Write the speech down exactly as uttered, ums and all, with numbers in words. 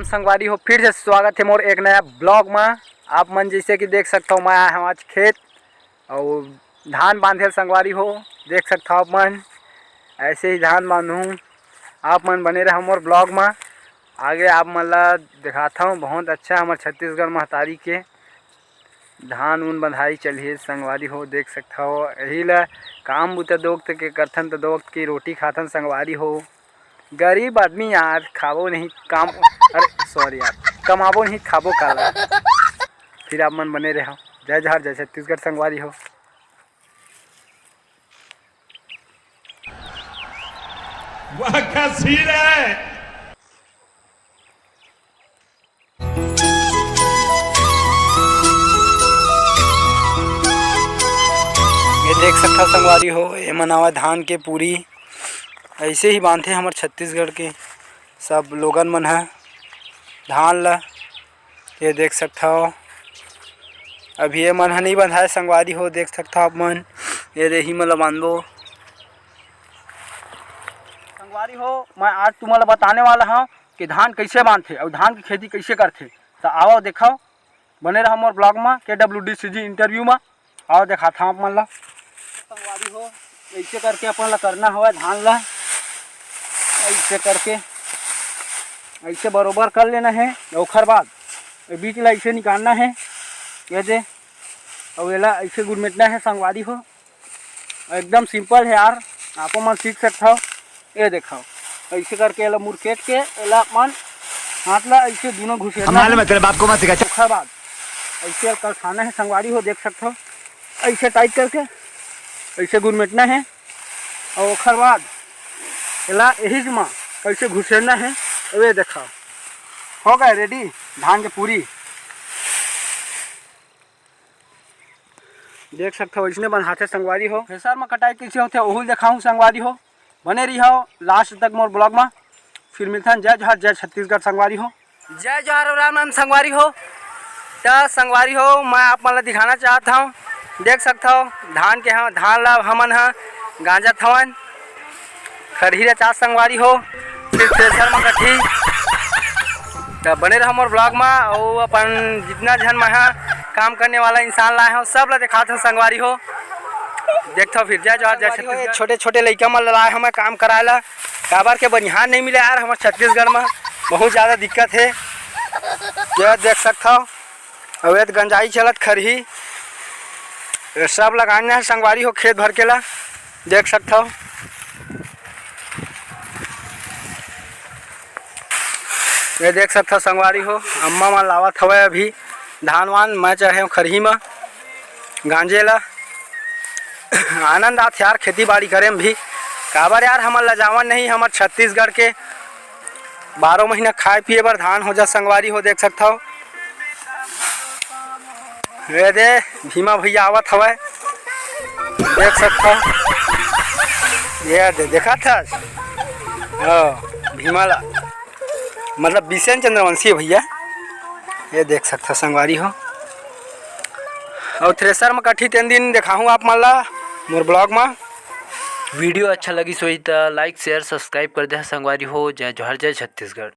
संगवारी हो, फिर से स्वागत हे मोर एक नया vlog मा। आप मन जैसे कि देख सकथव, मैं आए हंव आज खेत अउ धान बांधे ल संगवारी हो, देख सकथव आप मन। ऐसे ही धान बांधहूं, आप मन बने रहव मोर vlog मा। आगे आप मन ला दिखाथव, बहुत अच्छा हमर छत्तीसगढ़ महतारी के धान उन बंधाई चलही संगवारी हो, देख सकथव। यही ला काम बुता दो वक्त के करथन, त दो वक्त की रोटी खाथन संगवारी हो। गरीब आदमी यार, खाबो नहीं काम, अरे sorry यार, कमाबो नहीं खाबो काला। फिर आप मन बने रहव। जय जोहार, जय छत्तीसगढ़ संगवारी हो। वाह, क्या सीन है। ये देख सकथव संगवारी हो, एमन आवय धान के पूरी। ऐसे ही बांधथे हमर छत्तीसगढ़ के सब लोगन मन ह धान ल। ये देख सकथव, अभी ये मन ह नइ बंधाय संगवारी हो, देख सकथव आप मन। ये दे इही मन ल बांधबो। संगवारी हो, मैं आज तुमन ल बताने वाला हंव कि धान कइसे बांधथे अउ धान के खेती कइसे करथे। त आवव देखव, बने रहव मोर vlog म, के डब्ल्यू डी सी जी interview म। आवव देखाथंव आप मन ल। संगवारी हो, अइसे करके अपन ल करना हवय धान ल, अइसे करके, अइसे बरोबर कर लेना हे। ओखर बाद ए बीच ल अइसे निकालना हे, ये दे, अउ एला अइसे गुरमेटना हे संगवारी हो। एकदम simple हे यार, आपो मन सीख सकथव। ये देखव, अइसे करके एला मुरकेट के एला अपन हाथ ला अइसे दूनों घुसेड़ना हे। हम मालूम है, तेरे बाप को मत सिखा। ओखर बाद अइसे कलसाना हे संगवारी हो, देख सकथव, अइसे tight करके अइसे गुरमेटना हे। अउ ओखर बाद एला एहीच म अइसे घुसेड़ना हे। अउ ये देखव, हो गए ready धान के पूरी। देख सकथव, अइसने बंधाथे संगवारी हो। थ्रेसर म कटाई कइसे होथे, ओहू ल देखाहूं संगवारी हो। बने रहिहव last तक मोर vlog म। फिर मिलथन। जय जोहार, जय छत्तीसगढ़ संगवारी हो। जय जोहार अउ राम राम संगवारी हो। त संगवारी हो, मैं आप मन ल दिखाना चाहत हंव, देख सकथव धान के ह-, धान ल हमन ह गांजत हवन। खरही रचात संगवारी हो, फिर थ्रेसर म कटही। त बने रहव मोर vlog म, अउ अपन जितना झन मैं ह काम करने वाला इंसान लाए हंव, सब ल देखात हंव संगवारी हो। देखथव फिर, जय जोहार, जय संगवारी हो, छत्तीसगढ़। ये छोटे-छोटे लइका मन ल लाए हंव मैं काम कराए ला, काबर के बनिहार नइ मिले यार, हमर छत्तीसगढ़ म बहुत ज्यादा दिक्कत हे। ये देख सकथव, अउ ये गंजाई चलत खरही, ये सब लगाना हे संगवारी हो, खेत भर के ला। देख सकथव, ये देख सकथव संगवारी हो, अम्मा मन लावत हवय अभी धान वान। मैं चढ़े हंव खरही म गांजे ला। आनंद आथे यार खेती बाड़ी करे म भी, काबर यार हमर लजावन नहीं, हमर छत्तीसगढ़ के बारह महीना खाए पिए बर धान हो जा संगवारी हो, देख सकथव। ये दे भीमा भैया आवत हवय, देख सकथव। ये दे, देखत हस? हाँ, भीमा ला, मतलब बिसेन चंद्रवंशी हे भैया। ये देख सकथव संगवारी हो। अउ थ्रेसर म कटही तेन दिन देखाहूं आप मन ला मोर vlog म। Video अच्छा लगिस होही त like, share, subscribe कर दे संगवारी हो। जय जोहार, जय छत्तीसगढ़।